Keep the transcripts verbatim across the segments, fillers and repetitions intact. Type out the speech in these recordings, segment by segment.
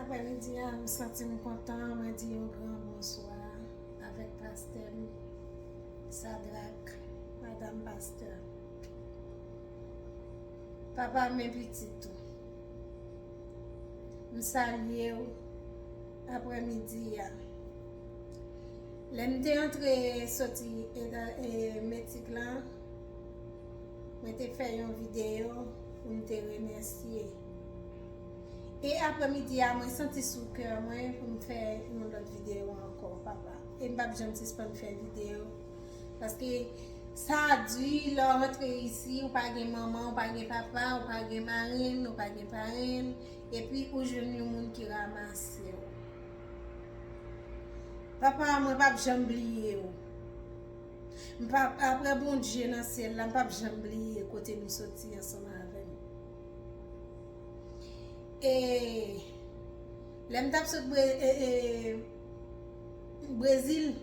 Aprèmidi a, m santi m kontan, mwen di yon gran bonswa avèk pastè m, Sadrak, madanm pastè. Papa, men pitit ou. M salye w aprèmidi a. Lè m te antre soti e, e, Meksik lan, mwen te fè yon videyo pou m te remèsye. E aprèmidi a, mwen santi sou kè mwen pou m fè yon lòt videyo ankò, papa. E m p ap janm sispann fè videyo. Paske sa di, lè w rantre isi, ou pa gen manman, ou pa gen papa, ou pa gen marenn, ou pa gen parenn, epi ou jwenn yon moun ki ranmase w. Papa, mwen p ap janm bliye w. M p ap, apre Bondye nan syèl la, m p ap janm bliye kote nou soti ansanm avè m. E lè m t ap sot Bre-, e, e, Brezil,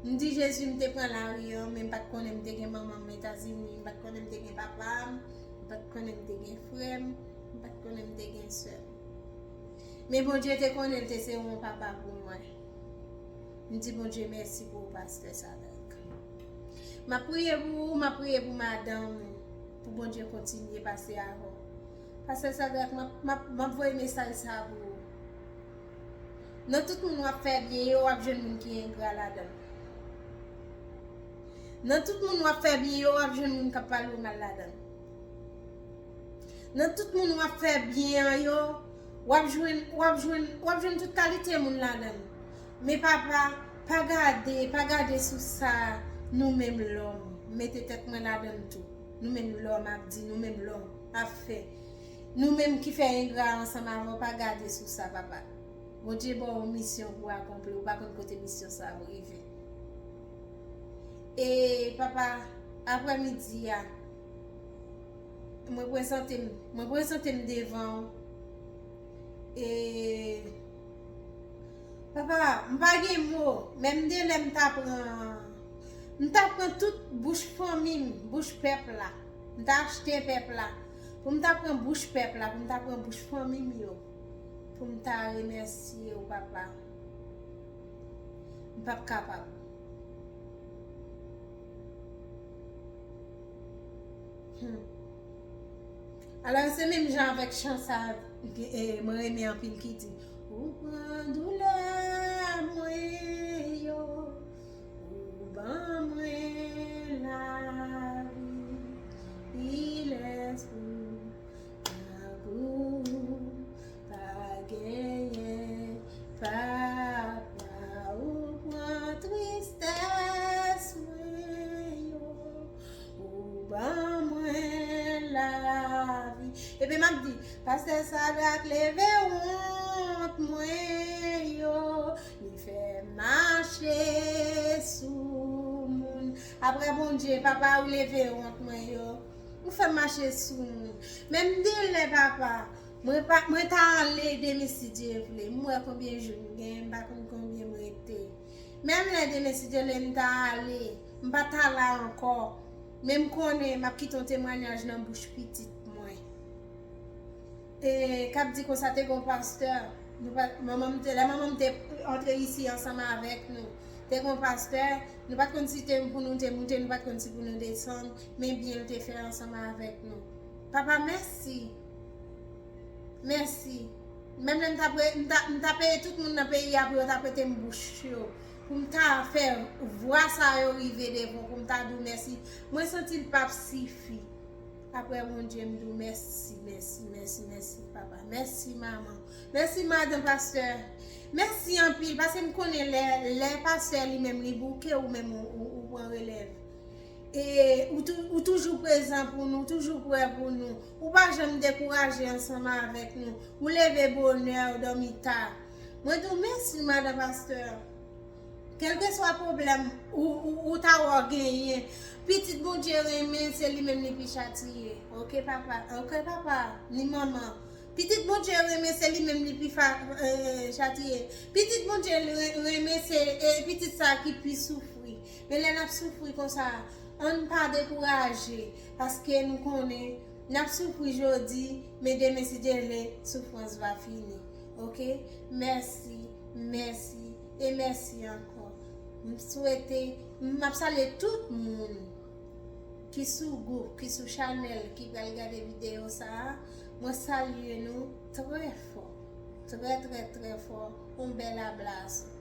m di Jezi m te pran lari an, men m pa t konnen m te gen manman m Etazini, m pa t konnen m te gen papa m, m pa t konnen m te gen frè m, m pa t konnen m te gen sè m. Men Bondye te konnen l te se yon papa pou mwen. M di Bondye mèsi pou ou, pastè Sadrak. M ap priye pou ou, m ap priye pou madanm ou, pou Bondye kontinye pase avè w. Pastè Sadrak, m ap, m ap, m ap voye mesaj sa a pou ou. Nan tout moun w ap fè byen yo, w ap jwenn moun ki engra ladan l. Nan tout moun w ap fè byen yo, w ap jwenn moun k ap pale w mal ladan l. Nan tout moun w ap fè byen an yo, w ap jwenn, w ap jwenn, w ap jwenn tout kalite moun ladan l. Men papa, pa gade, pa gade sou sa, nou menm lòm, mete tèt mwen ladan l tou. Nou menm lòm ap di, nou menm lòm ap fè. Nou menm ki fè engra ansanm avè w, pa gade sou sa, papa. Bondye ba w yon misyon pou w akonpli, ou pa konn kote misyon sa a rive. E papa, aprèmidi a, mwen prezante m, mwen prezante m devan w. E papa, m pa gen mo, men m de lè m ta pran, m ta pran tout bouch fanmi m, bouch pèp la. M ta achte pèp la. Pou m ta pran bouch pèp la, pou m ta pran bouch fanmi m yo. Pou m ta remèsye w, papa. M p ap kapab. Hmm. Alò, se menm jan avèk chan sa, e, mwen renmen anpil ki di, ou pran doulè mwen yo, ou ban mwen lavi, il est pour Lakou pa genyen, papa, ou pran tristès mwen yo, ou ban mwen lavi. Epi m ap di, pastè Sadrak leve wont mwen yo, li fè m mache sou moun. Apre Bondye, papa, ou leve wont mwen yo. Ou fè m mache sou moun. Men m di l, papa, mwen pa, mwen ta ale demen si Dye vle. M wè konbyen jou m gen, m pa konn konbyen m rete. Men m lè demen si Dye vle, m ta ale. M pa ta la ankò. Men m konnen m ap kite yon temwayaj nan bouch pitit mwen. E, k ap di konsa, te gen yon pastè. Nou pa, manman m te, lè manman m te antre isi ansanm avèk nou, te gen yon pastè, nou pa t konn si te pou nou te moute, nou pa t konn si pou nou desann, men byen l te fè ansanm avèk nou. Papa, mèsi. Mèsi. Menm lè m t ap re-, m ta, m ta peye tout moun nan peyi a pou yo ta prete m bouch yo, pou m ta fè vwa sa yo rive devan w, pou m ta di w mèsi. Mwen santi l p ap sifi. Apre Bondye, m di w mèsi, mèsi, mèsi, mèsi, papa. Mèsi, manman. Mèsi, madan pastè. Mèsi anpil, paske m konnen lè, lè pastè li menm li bouke, ou menm ou, ou, ou pran relèv. E ou tou-, ou toujou prezan pou nou, ou toujou prè pou nou. Ou pa janm dekouraje ansanm avèk nou. Ou leve bonè, ou dòmi ta. Mwen di w mèsi, madan pastè. Kèlkeswa pwoblèm ou, ou, ou ta wè w genyen, pitit Bondye renmen, se li menm li pi chatiye. Oke, papa. Oke, papa, ni manman. Pitit Bondye renmen, se li menm li pi fa-, eh, chatiye. Pitit Bondye re-, renmen, se, eh, pitit sa ki pi soufri. Men lè n ap soufri konsa, ann pa dekouraje, paske nou konnen n ap soufri jodi, men demen, si Dye vle, soufrans va fini. Ok? Mèsi, mèsi e mèsi ankò. M swete, m ap salye tout moun ki sou gwoup, ki sou chanèl, ki pral gade videyo sa a. Mwen salye nou trè fò. Trè, trè, trè fò. Yon bèl abraso.